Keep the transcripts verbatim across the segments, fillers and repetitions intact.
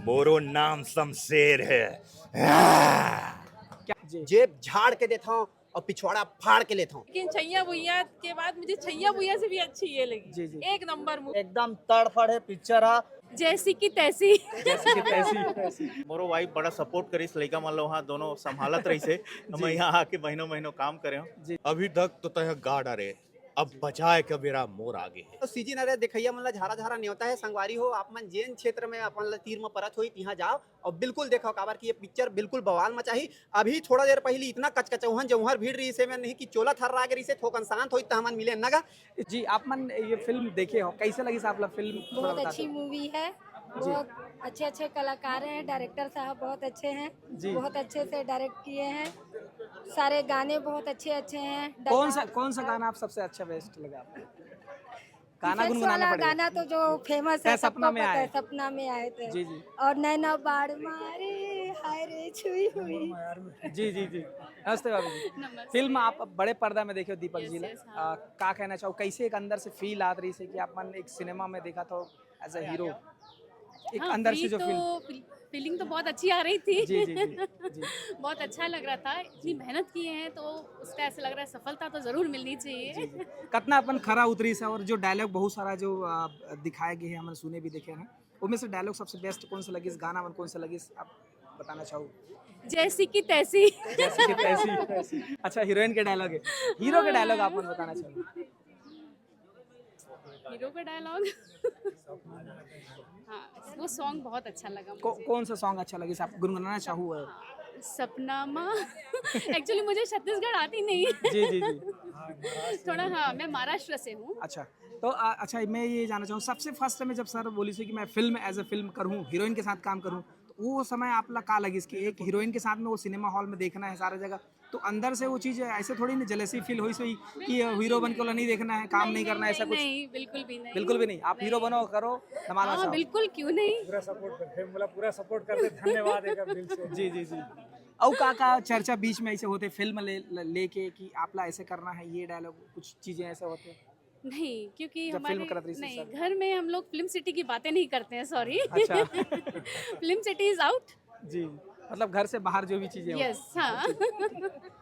मोरो नाम शमशेर है। क्या जी। जेब झाड़ के देता हूँ और पिछवाड़ा फाड़ के लेता हूँ। लेकिन छैया भुइया के बाद मुझे छैया भुइया से भी अच्छी ये लगी। जी, जी। एक नंबर मूवी। एकदम तड़फड़ है पिक्चर हा। जैसी की तैसी। जैसी की तैसी। मोरो वाइफ बड़ा सपोर्ट करिस, लइका मन लो हा दोनों संभालत रहिसे। मैं जी। यहाँ आके महीनों महीनों काम करे हूँ। जी। अभी तक तो तह गाड़ हरे, अब बचाए का बेरा मोर आगे है। तो सीजी नरे देखैया मन ला झारा झारा न्योता है। संगवारी हो, आप मन जेन क्षेत्र में अपन ला तीर में परत होई, तिहाँ जाओ और बिल्कुल देखो, काबर कि ये पिक्चर बिल्कुल बवाल मचाही। अभी थोड़ा देर पहले इतना कचकचौहन जौहर भीड़ रही से में नहीं कि चोला थर्रा के रही से, थोकन शांत होई त हमन मिले नगा। जी, आप मन ये फिल्म देखे हो, कैसे लगी साहब फिल्म? थोड़ा बहुत बता अच्छी दो। मूवी है। बहुत अच्छे अच्छे कलाकार हैं, डायरेक्टर साहब बहुत अच्छे हैं। जी। बहुत अच्छे से डायरेक्ट किए हैं। सारे गाने बहुत अच्छे अच्छे हैं। कौन सा डायलॉग कौन सा गाना आप सबसे अच्छा बेस्ट लगा आपको? गाना इफेक्ट्स गुनगुनाना वाला पड़ेगा। गाना तो जो फेमस तै है, सबको सपना में पता आए। है, सपना में आए थे। जी, जी। और नैना बाढ़ मारे, हाय रे छुई हुई। जी, जी, जी। नमस्ते भाभी जी। नमस्ते। फिल्म आप बड़े पर्दा में देखे हो दीपक Yes, जी ला। yes, हाँ। आ, का कहना चाहो, कैसे एक अंदर से फील आत रही से कि आप मन एक सिनेमा में देखा था एज अ हीरो, एक हाँ, अंदर से फील जो फील तो फील- फीलिंग तो बहुत अच्छी आ रही थी। जी, जी, जी, जी। बहुत अच्छा लग रहा था। इतनी मेहनत किए हैं तो उसका ऐसा लग रहा है सफलता तो जरूर मिलनी चाहिए। जी, जी। कतना अपन खरा उतरी से, और जो डायलॉग बहुत सारा जो आ, दिखाए गए हैं, हमने सुने भी देखे हैं, उनमें से डायलॉग सबसे बेस्ट कौन सा लगी, गाना मन कौन सा लगी, आप बताना चाहो? जैसी की तैसी। जैसे कि तैसी। अच्छा, हीरोइन के डायलॉग है, हीरो के डायलॉग आप मन बताना चाहो? हीरो का डायलॉग। हाँ, वो सॉन्ग बहुत अच्छा लगा को, मुझे। कौन सा सॉन्ग अच्छा लगे, आप गुनगुनाना चाहो? सपना माँ। एक्चुअली मुझे छत्तीसगढ़ आती नहीं। जी, जी, जी। थोड़ा, हाँ, मैं महाराष्ट्र से हूँ। अच्छा, तो आ, अच्छा, मैं ये जानना चाहूँ, सबसे फर्स्ट में जब सर बोली से कि मैं फिल्म एज अ फिल्म करूँ, हीरोइन के साथ काम करूँ, तो वो समय आप ला का लगिस कि एक हीरोइन के साथ में वो सिनेमा हॉल में देखना है सारे जगह, तो अंदर से वो चीज़ ऐसे थोड़ी ना जेलसी फील होई सोई कि हीरो बन के वाला नहीं देखना है, काम नहीं करना है, ऐसा कुछ? नहीं, बिल्कुल भी नहीं। बिल्कुल भी नहीं। आप हीरो बनो, करो, धमाल हाँ, मचाओ। बिल्कुल, क्यों नहीं? पूरा सपोर्ट कर, फिल्म वाला पूरा सपोर्ट करते, धन्यवाद एक बार दिल से। जी, जी, जी। और का का चर्चा बीच में ऐसे होते फिल्म ले लेके कि आपला ऐसे करना है, ये डायलॉग, कुछ चीजें ऐसे होते हैं? नहीं, क्योंकि जब फिल्म हमारे करत रही थी नहीं, सर। घर में हम लोग फिल्म सिटी की बातें नहीं करते हैं। सॉरी। अच्छा। Film city is out. जी, मतलब घर से बाहर जो भी चीजें होती यस, हाँ।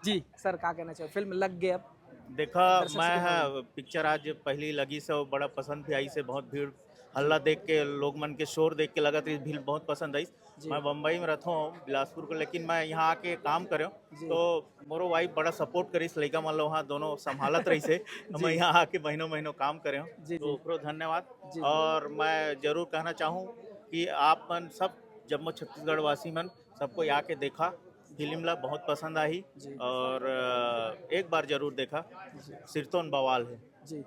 जी सर, का कहना चाहिए, फिल्म लग गए अब? देखा, दर्शक मैं से है पिक्चर आज पहली लगी से बड़ा पसंद भी आई से, बहुत भीड़ हल्ला देख के, लोग मन के शोर देख के लगा तो भीड़ बहुत पसंद आई। जी। मैं बम्बई में रहता हूँ, बिलासपुर को, लेकिन मैं यहाँ आके काम करे हूँ। जी। तो मोरो वाइफ बड़ा सपोर्ट करिस, लइका मन लो हाँ दोनों संभालत रही से। मैं यहाँ आके महीनों महीनों काम करे हूँ, जी, तो जी। ओकरो धन्यवाद। जी। और मैं जरूर कहना चाहूँ कि आप मन सब जम्मो छत्तीसगढ़ वासी मन सबको आके देखा, फिल्म ला बहुत पसंद आई। जी। और अ, एक बार जरूर देखा, सिरतोन बवाल है। जी,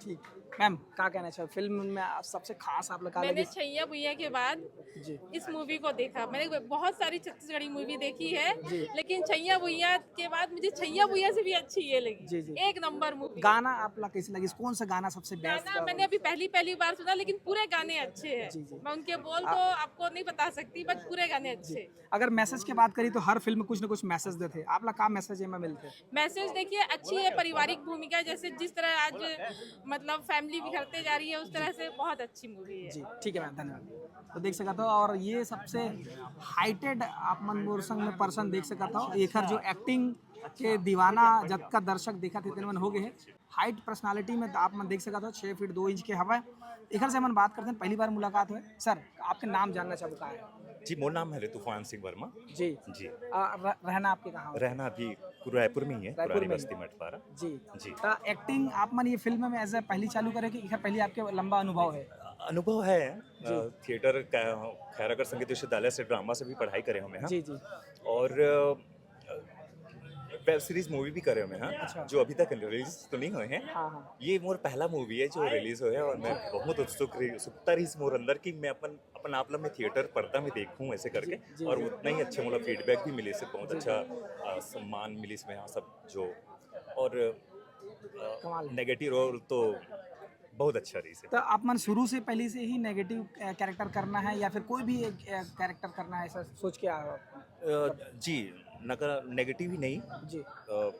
ठीक। मैम, का कहना चाहिए, फिल्म में आप सबसे खास आप लगा मैंने लगी? छैया भुइया के बाद जी। इस मूवी को देखा। मैंने बहुत सारी छत्तीसगढ़ी मूवी देखी है, जी। लेकिन छैया भुइया के बाद मुझे छैया भुइया से भी अच्छी ये लगी। जी, जी। एक नंबर मूवी। गाना आप ला कैसे लगी, कौन सा गाना सबसे बेस्ट? गाना मैंने अभी पहली पहली बार सुना, लेकिन पूरे गाने अच्छे हैं। जी, जी। मैं उनके बोल आ- तो आपको नहीं बता सकती, बट पूरे गाने अच्छे हैं। अगर मैसेज की बात करी तो हर फिल्म में कुछ ना कुछ मैसेज देते हैं, आप ला का मैसेज में मिलते हैं? मैसेज देखिए, अच्छी है पारिवारिक भूमिका, जैसे जिस तरह आज मतलब फैमिली बिखरते जा रही है, उस तरह से बहुत अच्छी मूवी है। जी, ठीक है मैम, धन्यवाद। तो देख सकता हो, और ये सबसे हाइटेड आप मन मोर संग में पर्सन देख सकता हो, एकर जो एक्टिंग के दीवाना जतका दर्शक देखा थे, तेन मन हो गए हैं। हाइट पर्सनालिटी में आप मन देख सकता हो, छः फीट दो इंच के हवा। एकर से मन बात करते हैं, पहली बार मुलाकात हुए। सर, आपके नाम जानना चाहूँ, का है? जी, मोर नाम है तूफान सिंह वर्मा। जी। जी। आ, र-, रहना आपके कहाँ हो? रहना अभी रायपुर में ही है, रायपुर पुरानी में। बस्ती मठपारा। जी। जी। तो एक्टिंग आप मन ये फिल्म में एज ए पहली चालू करे कि एकर पहले आपके लंबा अनुभव है? अनुभव है, जी। अ, थिएटर का, खैरागढ़ संगीत विश्वविद्यालय से ड्रामा से भी पढ़ाई करे हमें, हाँ। जी, जी। और अ, वेब सीरीज मूवी भी करे हमें, हाँ, अच्छा। जो अभी तक रिलीज तो नहीं हुए हैं। हाँ, हाँ। ये मोर पहला मूवी है जो रिलीज हुआ है और मैं बहुत उत्सुक रही, उत्सुकता रही इस मोर अंदर कि मैं अपन अपन आप ला मैं थिएटर पर्दा में देखूं ऐसे करके। जी, जी, और जी। उतना ही अच्छे, मतलब, फीडबैक भी मिले, इससे बहुत जी, अच्छा अ, सम्मान मिली इसमें, हाँ, सब जो। और कमाल। नेगेटिव रोल तो बहुत अच्छा रही से। तो आप मन शुरू से पहले से ही नेगेटिव कैरेक्टर करना है या फिर कोई भी एक कैरेक्टर करना है, ऐसा सोच के आए हो आप? अ, जी, नका नेगेटिव ही नहीं, जी। अ,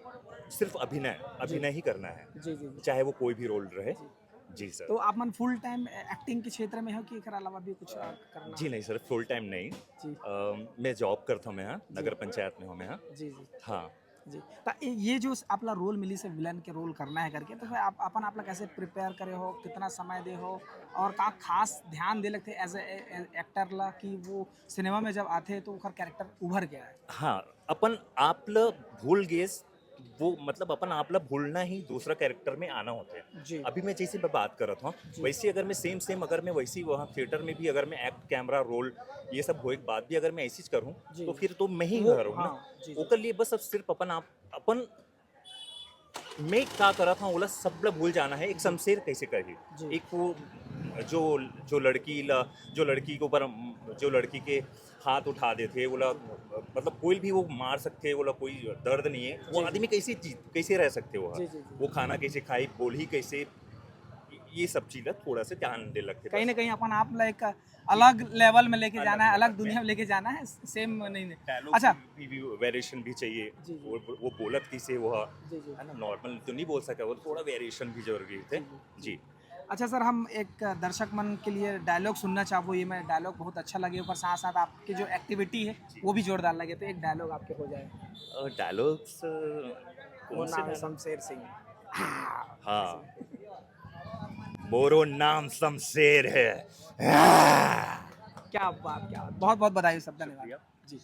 सिर्फ अभिनय, अभिनय ही करना है, जी, जी, जी। चाहे वो कोई भी रोल रहे। जी। जी सर। तो आप मन फुल टाइम एक्टिंग के क्षेत्र में हो कि एकर अलावा भी कुछ अ, करना? जी नहीं सर, फुल टाइम नहीं। जी अम, मैं जॉब करता हूँ, मैं यहाँ नगर पंचायत में हूँ मैं यहाँ। जी जी हाँ। जी। त ये ये जो आपला रोल मिलिस हे विलन के रोल करना है करके, तो फिर आप अपन आपला कैसे प्रिपेयर करे हो, कितना समय दे हो और का खास ध्यान दे लगथे एज ए एक्टर ला कि वो सिनेमा में जब आथे तो ओकर कैरेक्टर उभर के आए? हाँ, अपन आप ल भूल गेस, वो मतलब अपन आप ल भूलना ही दूसरा कैरेक्टर में आना होथे। जी अभी मैं जैसे मैं बात करत हूँ, जी। वैसे अगर मैं सेम सेम अगर मैं वैसे ही वहाँ थिएटर में भी अगर मैं एक्ट, कैमरा, रोल, ये सब होए के बाद भी अगर मैं ऐसी चीज करूँ, जी। तो फिर तो मैं ही वो- हर हूँ हाँ, ना। जी, जी। ओकर लिए बस अब सिर्फ अपन आप अपन मैं का करत हूँ, ओला सब ल भूल जाना है। एक शमशेर कैसे करही, जी। एक वो जो जो लड़की ला, जो लड़की के ऊपर, जो लड़की के हाथ उठा देथे, ओला मतलब कोई भी वो मार सकथे, ओला कोई दर्द नहीं है। वो जी, जी। आदमी कैसे जी, कैसे रह सकथे वो? जी, जी, जी। वो खाना कैसे खाही, बोलही कैसे, ये सब चीज ला थोड़ा सा ध्यान दे लगथे। कहीं ना कहीं अपन आप ला एक अलग लेवल में लेके जाना है, अलग दुनिया में लेके जाना है। सेम नहीं, नहीं। डायलॉग अच्छा। भी, भी वेरिएशन भी चाहिए। जी, जी। वो, वो बोलत किसे वो ह, जी जी। है ना, नॉर्मल तो नहीं बोल सका, वो थोड़ा वेरिएशन भी जरूरी थे। जी, जी। जी। अच्छा सर, हम एक दर्शक मन के लिए डायलॉग सुनना चाहबो। ये मैं डायलॉग बहुत अच्छा लगे, ओकर साथ साथ आपकी जो एक्टिविटी है वो भी जोरदार लगे, तो एक डायलॉग आपके हो जाए। डायलॉग्स वो कौन से नाम है dialogue? शमशेर सिंह। हाँ, मोरो नाम शमशेर है। क्या बात, क्या बात। बहुत बहुत बधाई हो सब, धन्यवाद। जी।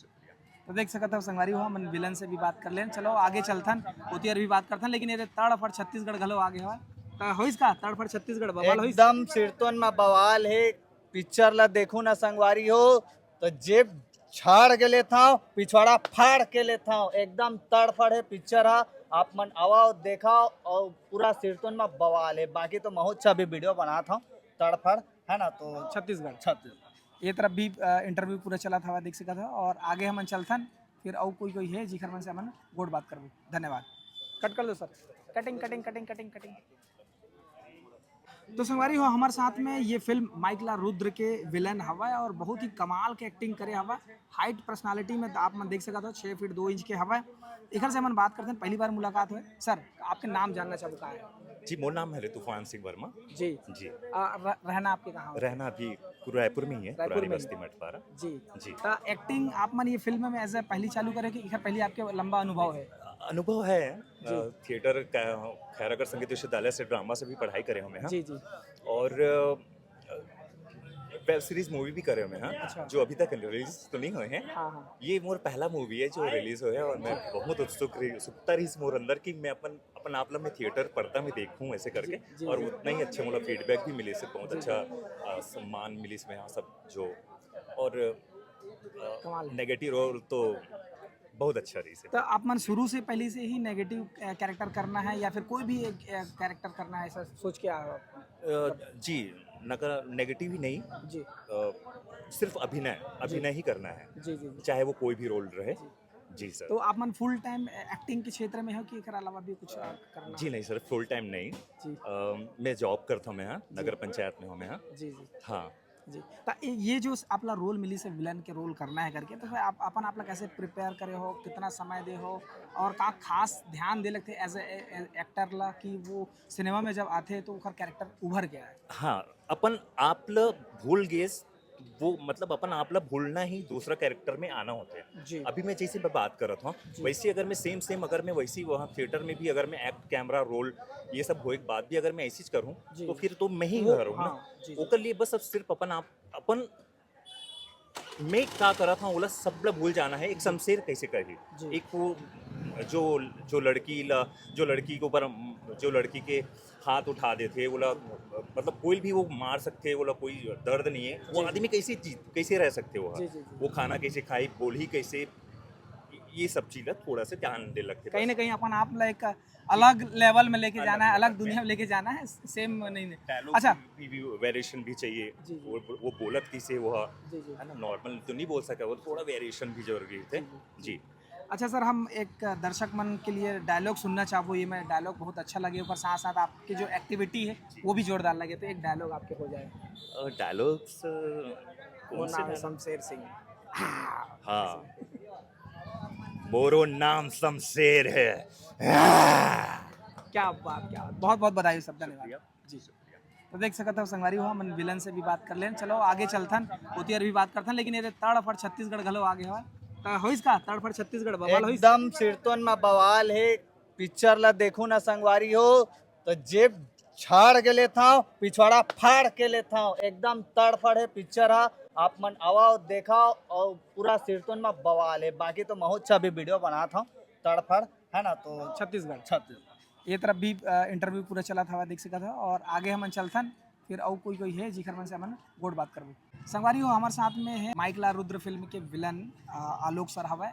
तो देख सकत हो संगवारी हो, हमन विलन से भी बात कर लेन। चलो आगे चलथन, ओती अर भी बात करथन, लेकिन ये तड़फड़ छत्तीसगढ़ घलो आगे हवय। त होइस का तड़फड़ छत्तीसगढ़, बवाल होइस? एकदम सिरतोन में बवाल है। पिक्चर ला देखू ना संगवारी हो, तो जेब छाड़ के लेथाव, पिछवाड़ा फाड़ के लेथाव। एकदम तड़फड़ है पिक्चर हा। आप मन आवाव, देखाव और पूरा सिरतोन में बवाल है। बाकी तो महू अच्छा भी वीडियो बनात हव तड़फड़, है ना? तो छत्तीसगढ़। छत्तीसगढ़। ये तरफ भी इंटरव्यू पूरा चलत हवय, देख सकत हो। और आगे हमन चलथन, फिर अउ कोई कोई है जिखर मन से हमन गोठ बात करबो। धन्यवाद। कट कर दो sir, cutting cutting cutting cutting cutting. तो संगवारी हो, हमारे साथ में ये फिल्म माइकला रुद्र के विलन हवय और बहुत ही कमाल के एक्टिंग करे हवय। हाइट पर्सनालिटी में तो आप मन देख सकत हो, छः फीट दो इंच के हवय। एकर से हमन बात करथन, पहली बार मुलाकात होय। सर, आपके नाम जानना चाहबो का है? जी, मोर नाम है तूफान सिंह वर्मा। जी। जी। आ, र, रहना आपके कहाँ हो? रहना अभी रायपुर में ही है, रायपुर पुरानी में। बस्ती मठपारा। जी। जी। तो एक्टिंग आप मन ये फिल्म में एज ए पहली चालू करे कि एकर पहले आपके लंबा अनुभव है? अनुभव है, जी। अ, थिएटर का, खैरागढ़ संगीत विश्वविद्यालय से ड्रामा से भी पढ़ाई करे हूँ मैं, हाँ। जी जी। और वेब सीरीज मूवी भी करे हुए हैं, हाँ, अच्छा। जो अभी तक रिलीज तो नहीं हुए हैं। हाँ हाँ। ये मोर पहला मूवी है जो रिलीज हुआ है और मैं बहुत उत्सुक रही, उत्सुकता रही इस मोर अंदर कि मैं अपन अपन आप ला मैं थिएटर पर्दा में देखूं ऐसे करके। जी, जी, और जी। उतना ही अच्छा मतलब फीडबैक भी मिले से, बहुत जी, अच्छा अ, सम्मान मिली इसमें, यहाँ सब जो और कमाल है। नेगेटिव रोल तो बहुत अच्छा रही से। तो आप मन शुरू से पहले से ही नेगेटिव कैरेक्टर करना है या फिर कोई भी एक कैरेक्टर करना है, ऐसा सोच के आए हो आप? अ, जी, नका नेगेटिव ही नहीं, जी। अ, सिर्फ अभिनय, अभिनय ही करना है, जी जी जी। चाहे वो कोई भी रोल रहे। जी सर। तो आप मन फुल टाइम एक्टिंग के क्षेत्र में हो कि एकर अलावा भी कुछ अ, करना? जी नहीं सर, फुल टाइम नहीं। जी। अ, मैं जॉब करता हूँ मैं यहाँ, नगर पंचायत में हूँ मैं यहाँ। जी जी। हाँ। जी। तो ये ये जो आपला रोल मिली से विलन के रोल करना है करके, तो फिर आप अपन आपला कैसे प्रिपेयर करे हो, कितना समय दे हो और का खास ध्यान दे लगथे एज ए एक्टर ला कि वो सिनेमा में जब आथे तो ओकर कैरेक्टर उभर के आए? हाँ, अपन आप ल भूल गेस, वो मतलब अपन आप ल भूलना ही दूसरा कैरेक्टर में आना होथे। जी। अभी मैं जैसे मैं बात करत हूँ, जी। वैसे अगर मैं सेम सेम अगर मैं वैसे ही वहाँ थिएटर में भी अगर मैं एक्ट, कैमरा, रोल, ये सब होए के बाद भी अगर मैं ऐसी चीज करूँ, जी। तो फिर तो मैं ही वो- हर हूँ ना। हाँ, जी, जी। ओकर लिए बस अब सिर्फ अपन आप अपन मैं का करत हूँ, ओला सब ल भूल जाना है। एक शमशेर कैसे करही, जी। एक वो जो जो लड़की ला, जो लड़की के ऊपर, जो लड़की के हाथ उठा देथे, ओला मतलब कोई भी वो मार सकथे, ओला कोई दर्द नहीं है। वो जी, जी। आदमी कैसे जी, कैसे रह सकथे वो? जी, जी, जी। वो खाना कैसे खाही, बोलही कैसे, ये सब चीज ला थोड़ा सा ध्यान दे लगथे कहीं ना बस। कहीं अपन आप ला एक अलग लेवल में लेके अलग जाना है, अलग लेवल दुनिया में। में लेके जाना है। सेम नहीं, नहीं। डायलॉग अच्छा। भी, भी वेरिएशन भी चाहिए। जी, जी। वो वो बोलत किसे वो हा, जी, जी। है ना, नॉर्मल तो नहीं बोल सका, वो थोड़ा वेरिएशन भी जरूरी थे। जी, जी। जी। अच्छा सर, हम एक दर्शक मन के लिए डायलॉग सुनना चाहबो। ये मैं डायलॉग बहुत अच्छा लगे, ओकर साथ साथ आपकी जो एक्टिविटी है वो भी जोरदार लगे, तो एक डायलॉग आपके हो जाए। डायलॉग्स वो कौन से नाम है dialogue? शमशेर सिंह। हाँ, मोरो नाम शमशेर है। क्या बात, क्या बात। बहुत बहुत बधाई हो सब, धन्यवाद। जी। तो देख सकत हो संगवारी हो, हमन विलन से भी बात कर लेन। चलो आगे चलथन, ओती अउ भी बात करथन, लेकिन ये तड़फड़ छत्तीसगढ़ घलो आगे हवय। त होइस का तड़फड़ छत्तीसगढ़, बवाल होइस? एकदम सिरतोन में बवाल है। पिक्चर ला देखू ना संगवारी हो, तो जेब छाड़ के लेथव, पिछवाड़ा फाड़ के लेथव। एकदम तड़फड़ है पिक्चर हा। आप मन आवा देखव और पूरा सिरतोन में बवाल है। बाकी तो महू अच्छा भी वीडियो बनात हव तड़फड़, है ना? तो छत्तीसगढ़। छत्तीसगढ़। ये तरफ भी इंटरव्यू पूरा चलत हवय, देख सकत हो। और आगे हमन चलथन, फिर अउ कोई कोई है जिखर मन से हमन गोठ बात करबो। संगवारी हो, हमर साथ में है माइक ला रुद्र फिल्म के विलन अ, आलोक सर हवय,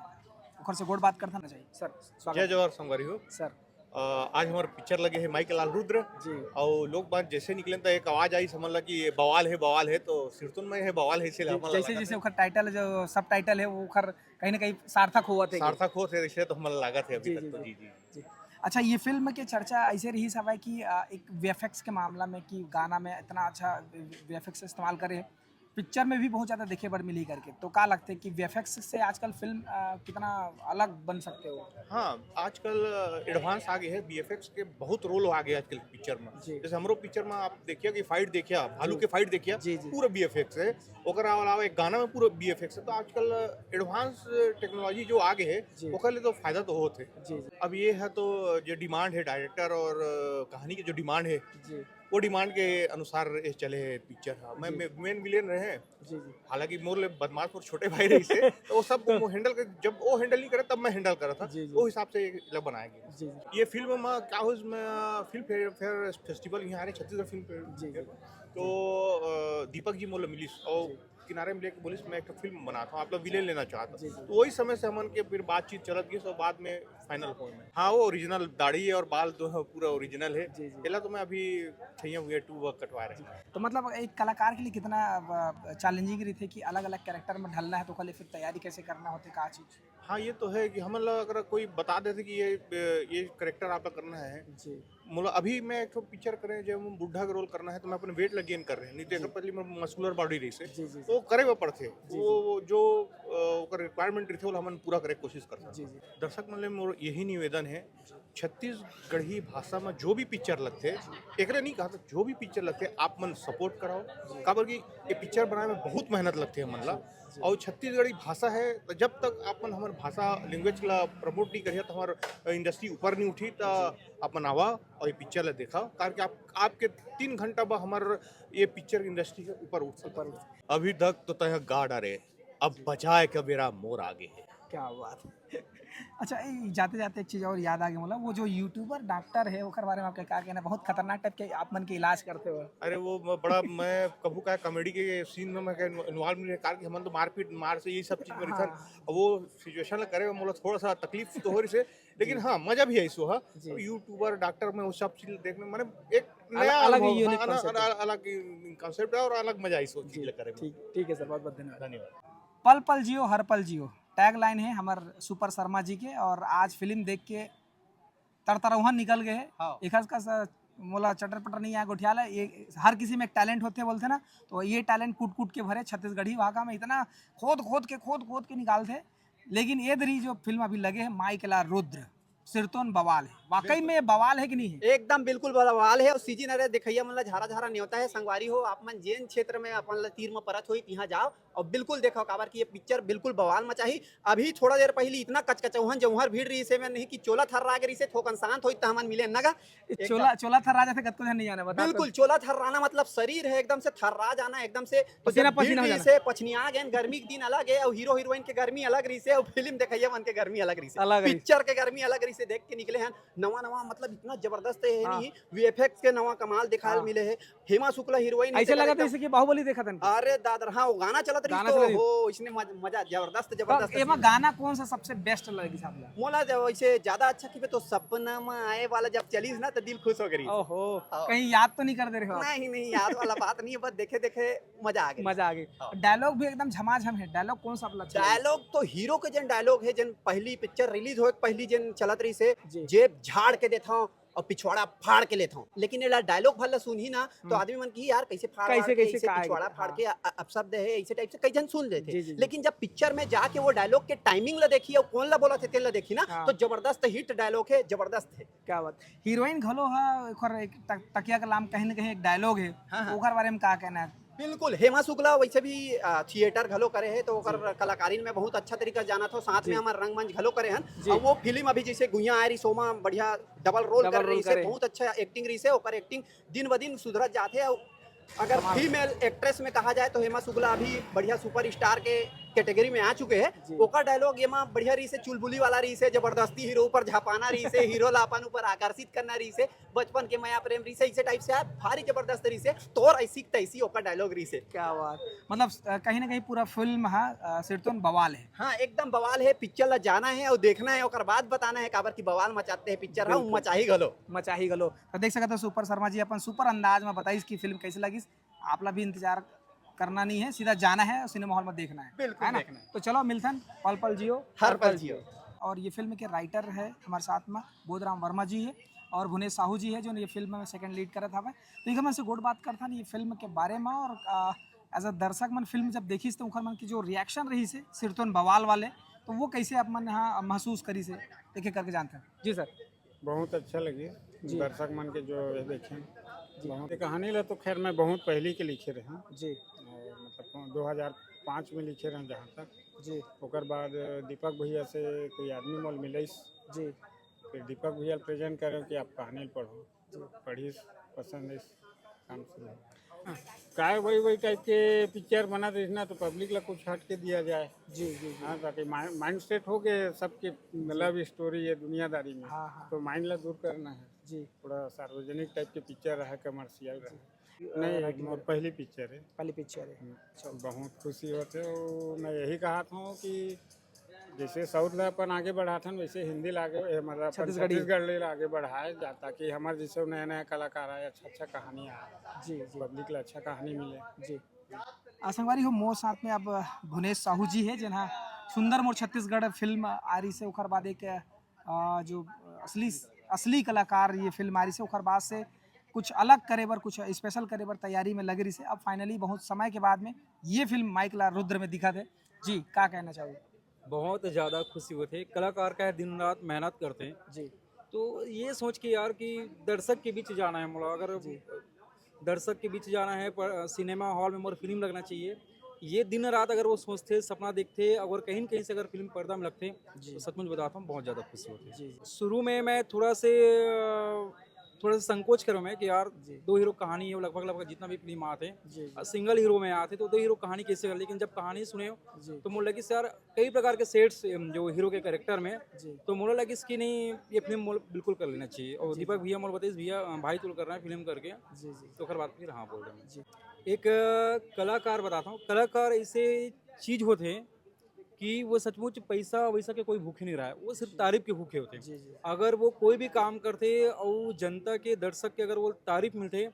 ओखर से गोठ बात करथन। जय सर, स्वागत जय है। जोहार संगवारी हो। सर अ, आज हमार पिक्चर लगे है माई के लाल रुद्र। जी। और लोग बात जैसे निकले तो एक आवाज आई, समझ ला कि ये बवाल है, बवाल है, तो सिरतोन में है, बवाल है, इसीलिए हमला जैसे लगा जैसे था। ओखर टाइटल जो सब टाइटल है वो ओखर कहीं ना कहीं सार्थक होवत है। सार्थक होत है, इसलिए तो हमला लागत है अभी जी, तक जी, तो। जी। जी जी। जी। अच्छा, ये फिल्म के चर्चा ऐसे रही हवय कि अ, एक वीएफएक्स के मामला में कि गाना में इतना अच्छा वीएफएक्स इस्तेमाल करे, पिक्चर में भी बहुत ज्यादा देखे बर मिली करके। तो का लगथे कि वीएफएक्स से आजकल फिल्म अ, कितना अलग बन सकथे हो? हाँ, आजकल एडवांस आ गए है, बीएफएक्स के बहुत रोल आ गए आजकल पिक्चर में। जी। जैसे हमरो पिक्चर में आप देखिए कि फाइट देखिए, आप भालू जी। के फाइट देखिए, जी, जी। पूरा बीएफएक्स है। ओकर अलावा एक गाना में पूरा बीएफएक्स है। तो आजकल एडवांस टेक्नोलॉजी जो आ गए है, जी। ओकर लिए तो फायदा तो होत है। जी, जी। अब ये है तो जो डिमांड है डायरेक्टर और अ, कहानी की जो डिमांड है, जी। वो डिमांड के अनुसार ये चले है पिक्चर। हाँ, मैं जी। मेन विलेन रहे हैं, जी, जी। हालांकि मोर ले बदमाश और छोटे भाई रहे से, तो वो सब वो हैंडल कर, जब वो हैंडल नहीं करे तब मैं हैंडल करा था। जी, जी। वो हिसाब से ये लग बनाया गया। जी, जी। ये फिल्म में क्या हो, इसमें फिल्म फेयर, फेयर फेस्टिवल यहाँ आ रहे, छत्तीसगढ़ फिल्म फेयर। जी, जी। तो अ, दीपक जी मोला मिलिस और जी। किनारे में लेके बोलिस, मैं एक फिल्म बनात हूँ, आप लोग विलेन लेना चाहता। जी, जी। तो वही समय से हमन के फिर बातचीत चलत गई, तो बाद में फाइनल हो में। हाँ, वो ओरिजिनल दाढ़ी और बाल दोनों पूरा ओरिजिनल है। जी, जी। एला तो मैं अभी छैया हुए टू वर्क कटवा रहे हैं। तो मतलब एक कलाकार के लिए कितना चैलेंजिंग रहिथे कि अलग-अलग कैरेक्टर में ढलना है, तो ओकर लिए फिर तैयारी कैसे करना होथे, का चीज? हाँ, ये तो है कि हमन ला अगर कोई बता देथे कि ये, ये कैरेक्टर आप लोग करना है, जी। मतलब अभी मैं एक ठो पिक्चर करे, जब हम बुढ़ा के रोल करना है, तो मैं अपन वेट ला गेन कर रहे हैं, नहीं तो जी। एकर पहले मैं मस्कुलर बॉडी रही से, जी, जी, तो करे बर पड़थे। जी, वो जो अ, ओकर रिक्वायरमेंट रहिथे, ओला हमन पूरा करे के कोशिश करथन। जी, जी। दर्शक मन ले मोर यही निवेदन है, छत्तीसगढ़ी भाषा में जो भी पिक्चर लगथे, एकरे नहीं कहा, जो भी पिक्चर लगथे, आप मन सपोर्ट कराओ, काबर कि ये पिक्चर बनाए में बहुत मेहनत लगथे हमन ला। जी। और छत्तीसगढ़ी भाषा है, तो जब तक आप मन हमर भाषा, लैंग्वेज ला प्रमोट नहीं करिए, तो हमार इंडस्ट्री ऊपर नहीं उठी। तो आप मन आवा और ये पिक्चर ला देखा, कारण कि आप, आपके तीन घंटा बाद हमार ये पिक्चर इंडस्ट्री के ऊपर उठ सकता है। अभी तक तो तय गा डारे, अब बचाए के बेरा मोर आगे है। क्या बात है। अच्छा, ए, जाते जाते एक चीज और याद आ गई मोला, वो जो यूट्यूबर डॉक्टर है, ओकर बारे में आपके क्या कहना? बहुत खतरनाक टाइप के आप मन के इलाज करथे हो। अरे वो म-, बड़ा, मैं कभू का कॉमेडी के सीन में मैं इन्वॉल्व नहीं रहे, कारण कि हमन तो मारपीट, मार से यही सब चीज में हाँ। रिथन। अब वो सिचुएशन ला करे में मोला थोड़ा सा तकलीफ तो हो रही से, लेकिन हाँ, मजा भी आई सो। हाँ, जी। तो यूट्यूबर डॉक्टर में वो सब चीज देखने में, माने एक अलग, नया अलग अनुभव, यूनिक हाँ, अलग, कॉन्सेप्ट है। अलग, अलग कॉन्सेप्ट है और अलग मजा आई सो जी, चीज ला करे में। ठीक, ठीक है सर, बहुत बहुत धन्यवाद। धन्यवाद। पल पल जियो, हर पल जियो, टैगलाइन है हमर सुपर शर्मा जी के। और आज फिल्म देख के तरतरौहन निकल गए है। हाँ। एखर कस मोला चटर पटर नहीं आया गोठियाला, ये हर किसी में एक टैलेंट होथे बोलथे ना, तो ये टैलेंट कूट कूट के भरे छत्तीसगढ़ी भाखा में, इतना खोद खोद के, खोद खोद के निकालथे। लेकिन ये दरी जो फिल्म अभी लगे है माई के लाल रुद्र, सिरतोन बवाल है, वाकई में बवाल है कि नहीं है? एकदम बिल्कुल बवाल है। और सीजी नरे देखैया मन ला झारा झारा न्योता है। संगवारी हो, आप मन जेन क्षेत्र में अपन ला तीर में परत होई, तिहाँ जाओ और बिल्कुल देखो, काबर कि ये पिक्चर बिल्कुल बवाल मचाही। अभी थोड़ा देर पहली इतना कचकचौहन जौहर भीड़ रही से में नहीं कि चोला थर्रा के रही से, थोकन शांत होई त हमन मिले नगा। चोला, चोला थर्रा जाथे, कतको झन नहीं जाने, बता बिल्कुल, चोला थर्राना मतलब शरीर है एकदम से थर्रा जाना, एकदम से। तो पसीना जब भीड़ पसीना हो रही जाना। से पछनिया गए, गर्मी के दिन अलग है और हीरो हीरोइन के गर्मी अलग रही से और फिल्म देखैया मन के गर्मी अलग रही से, अलग रही। पिक्चर के गर्मी अलग रही से देख के निकले हैं। नवा नवा मतलब इतना जबरदस्त है हाँ। नहीं, वीएफएक्स के नवा कमाल दिखाल हाँ। मिले है। हेमा शुक्ला हीरोइन ऐसे एकदम लगत है जैसे कि बाहुबली देखत हन। अरे दादर, हाँ, वो गाना चलत रही गाना तो चलत रही। हो, इसने मज-, मजा जबरदस्त, जबरदस्त एमा scene। गाना कौन सा सबसे बेस्ट लगे साहब ला? मोला जब वैसे ज्यादा अच्छा की तो सपना में आए वाला जब चलीस ना तो दिल खुश हो गई। ओहो, हाँ। कहीं याद तो नहीं कर दे रहे हो आप? नहीं नहीं, याद वाला बात नहीं है, बस देखे देखे मजा आ गई। मजा आ गई। हाँ। डायलॉग भी एकदम झमाझम है। डायलॉग कौन सा वाला अच्छा लगे? डायलॉग तो हीरो के जन डायलॉग है, जन पहली पिक्चर रिलीज हो, पहली जन चलत रही से, जी। जेब झाड़ के देता हूँ, और पिछवाड़ा फाड़ के लेथव, लेकिन एला डायलॉग भर ला सुनही ना, तो हम्म। आदमी मन की, "यार, कैसे फाड़ कैसे, फाड़ के, कैसे ऐसे का आगे? पिछवाड़ा फाड़ हाँ। के अ-, अ-, अपशब्द है, ऐसे टाइप से कई झन सुन लेथे।" जी, जी, जी। लेकिन जब पिक्चर में जाके वो डायलॉग के टाइमिंग ला देखी और कौन ला बोलथे तेन ला देखी ना, हाँ। तो जबरदस्त हिट डायलॉग है, जबरदस्त है। क्या बात। हीरोइन घलो हा ओकर एक त-, तकिया कलाम कहीं ना कहीं एक डायलॉग है, हाँ, हाँ। ओकर बारे में का कहना है? बिल्कुल, हेमा शुक्ला वैसे भी, अ, थिएटर घलो करे हे, तो ओकर जी। कलाकारिन में बहुत अच्छा तरीका जानत हो, साथ जी। में हमर रंगमंच घलो करे हन। जी। और वो फिल्म अभी जैसे गुइयां आय रहिस, ओमा बढ़िया डबल रोल डबल कर रोल रहिस, करे। बहुत अच्छा एक्टिंग रहिस है, ओकर एक्टिंग दिन ब दिन सुधरत जात है। और अगर कमाल। फीमेल एक्ट्रेस में कहा जाए तो हेमा शुक्ला अभी बढ़िया सुपरस्टार के कैटेगरी में आ चुके हैं। जी। ओकर डायलॉग एमा बढ़िया रहिस है, चुलबुली वाला रहिस है, जबरदस्ती हीरो ऊपर झपाना रहिस है, हीरो ला अपन ऊपर आकर्षित करना रहिस है, बचपन के मया प्रेम रहिस है, इसे टाइप से आय, भारी जबरदस्त रहिस है, तोर ऐसी तैसी ओकर डायलॉग रहिस है। क्या बात। मतलब अ, कहीं ना कहीं पूरा फिल्म हा अ, सिरतोन बवाल है। हाँ, एकदम बवाल है। पिक्चर ला जाना है और देखना है, ओकर बाद बताना है काबर की बवाल मचाते हैं पिक्चर हा, बिल्कुल। मचाही घलो। मचाही घलो। तो देख सकत हो सुपर शर्मा जी अपन सुपर अंदाज में बताइस कि फिल्म कैसे लगिस। आप ला भी इंतजार करना नहीं है, सीधा जाना है और सिनेमा हॉल में देखना है, बिल्कुल है ना? देखना है। तो चलो मिलथन, पल पल जियो, हर पल जियो। और ये फिल्म के राइटर है हमारे साथ में बोधराम वर्मा जी है और भुवनेश साहू जी है, जो ये फिल्म में सेकंड लीड करत हवे। तो एक हमन से गोठ बात करथन ये फिल्म के बारे में, और एज अ दर्शक मन फिल्म जब देखिस तो उनकर मन की जो रिएक्शन रहिस है सिरतोन बवाल वाले, तो वो कैसे आप मन यहाँ महसूस करिस है, एक एक करके जानथन। जी सर। बहुत अच्छा लगे जी। दर्शक मन के जो ये देखे। जी। बहुत, ये कहानी ला तो खैर मैं बहुत पहली के लिखे रहे हूँ। जी। और मतलब दो हज़ार पाँच में लिखे रहे जहाँ तक। जी। ओकर बाद दीपक भैया से कोई आदमी मोल मिलइस। जी। फिर दीपक भैया प्रेजेंट करे कि आप कहानी पढ़ो। पढ़िस, पसंद इस काम से। काय वही वही टाइप के पिक्चर बनत रहिस ना, तो पब्लिक ला कुछ हट के दिया जाए। जी जी जी। हाँ, ताकि माइंड सेट हो गए सबके, लव स्टोरी ये दुनियादारी में। हाँ हाँ। तो माइंड ला दूर करना है। जी। थोड़ा सार्वजनिक टाइप के पिक्चर रहा, कमर्शियल रहा। अ, नहीं, राइटिंग मोर पहली पिक्चर है। पहली पिक्चर है। हम्म, बहुत खुशी होते हो। मैं यही कहा था कि जैसे साउथ ला अपन आगे बढ़ाथन, वैसे हिंदी ला आगे, ए, मतलब अपन छत्तीसगढ़ी। छत्तीसगढ़ ले ला आगे बढ़ाए जा, ताकि हमारे जैसे नया नया कलाकार आए, अच्छा अच्छा कहानी आए, जी जी। पब्लिक ला अच्छा कहानी मिले। जी। आ, संगवारी हो, मोर साथ में अब भुवनेश साहू जी है, जेन हा सुंदर मोर छत्तीसगढ़ फिल्म आ रही से, ओकर बाद एक आ, जो असली असली कलाकार ये फिल्म आ रही से, ओकर बाद से कुछ अलग करे बर, कुछ स्पेशल करे बर तैयारी में लगे रही से। अब फाइनली बहुत समय के बाद में ये फिल्म माइक ला रुद्र में दिखा दे। जी, का कहना चाहोगे? बहुत ज़्यादा खुशी होते। कलाकार का है, दिन रात मेहनत करते हैं। जी। तो ये सोच के यार कि दर्शक के बीच जाना है मोला, अगर जी। दर्शक के बीच जाना है, पर सिनेमा हॉल में मोर फिल्म लगना चाहिए, ये दिन रात अगर वो सोचते, सपना देखते, अगर कहीं न कहीं से अगर फिल्म पर्दा में लगते, जी। तो सचमुच बताता हूँ, बहुत ज़्यादा खुशी होती। जी जी। शुरू में मैं थोड़ा से अ, थोड़ा सा संकोच करो मैं कि यार, जी। दो हीरो कहानी है, वो लगभग लगभग जितना भी फिल्म आते हैं, जी जी। सिंगल हीरो में आते तो दो हीरो कहानी कैसे कर, लेकिन जब कहानी सुने जी। तो मोला लगिस यार, कई प्रकार के सेट्स जो हीरो के कैरेक्टर में, जी। तो मोला लगिस कि नहीं, ये फिल्म मोला बिल्कुल कर लेना चाहिए। और जी, दीपक जी। भैया मोला बताइस, "भैया, अ, भाई तू करना है फिल्म करके।" जी जी। तो ओकर बाद फिर हाँ बोल रहे हैं। जी। एक अ, कलाकार बताता हूँ, कलाकार ऐसे चीज होते हैं कि वो सचमुच पैसा वैसा के कोई भूखे नहीं रहा है, वो सिर्फ जी। तारीफ के भूखे होते हैं। जी जी। अगर वो कोई भी काम करते और जनता के, दर्शक के अगर वो तारीफ मिलते,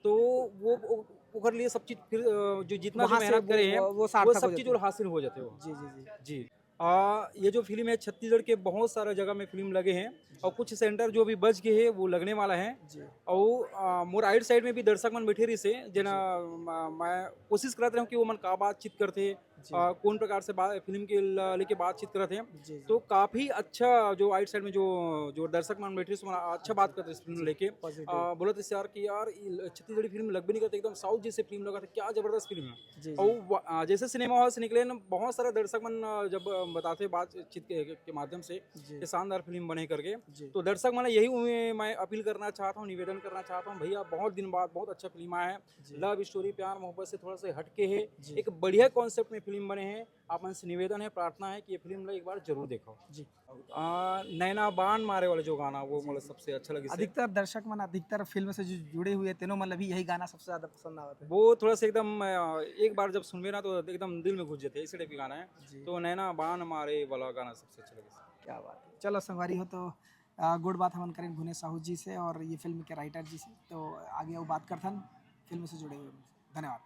तो वो, वो ओकर लिए सब चीज फिर अ, जो जितना भी वहाँ से मेहनत वो, करे हैं, वो वो सार्थक सब हो चीज जाते और हैं। हासिल हो जाते हो। जी जी जी। जी। आ, ये जो फिल्म है, छत्तीसगढ़ के बहुत सारा जगह में फिल्म लगे हैं और कुछ सेंटर जो भी बच गए हैं, वो लगने वाला है। जी। और आ, मोर आइट साइड में भी दर्शक मन बैठे रहिस हे, जेना म-, मैं कोशिश करत रहूँ कि वो मन का बातचीत करते, जी। आ, कौन प्रकार से बा-, फिल्म के ल-, लेके बातचीत करते हैं। जी जी। तो काफी अच्छा जो आइट साइड में जो, जो दर्शक मन बैठे रहिस, मन अच्छा बात करते इस फिल्म जी, लेके। पॉजिटिव। आ, बोलत हे यार कि यार, ये ल-, छत्तीसगढ़ी फिल्म लगबे नहीं करते, एकदम साउथ जैसे फिल्म लगा था, क्या जबरदस्त फिल्म है। जी और जी। व-, आ, जैसे सिनेमा हॉल से निकले ना, बहुत सारे दर्शक मन आ, जब आ, बताते बातचीत के, के, के माध्यम से जी। कि शानदार फिल्म बने करके, जी। तो दर्शक मन यही उम्मीद मैं अपील करना चाहता हूँ, निवेदन करना चाहता हूँ, भैया बहुत दिन बाद बहुत अच्छा फिल्म आया है। जी। लव स्टोरी, प्यार मोहब्बत से थोड़ा सा हटके है, जी। एक बढ़िया कॉन्सेप्ट में फिल्म बने हैं। आप मन से निवेदन है, प्रार्थना है कि ये फिल्म ला एक बार जरूर देखो। जी। आ, नैना बाण मारे वाला जो गाना, वो मतलब सबसे अच्छा लगिस हे। अधिकतर दर्शक मन अधिकतर फिल्म से जो जुड़े हुए हैं, तेनो मन ला भी यही गाना सबसे ज्यादा पसंद आवत है। वो थोड़ा सा एकदम आ, एक बार जब सुनबे ना तो एकदम दिल में घुस जाते, इसी टाइप के गाना है। जी। तो नैना बाण मारे वाला गाना सबसे अच्छा लगिस। क्या बात है। चलो संगवारी हो, तो आ, गोठ बात हमन करेन भुवनेश साहू जी से और ये फिल्म के राइटर जी से, तो आगे वो बात करथन फिल्म से जुड़े हुए। धन्यवाद।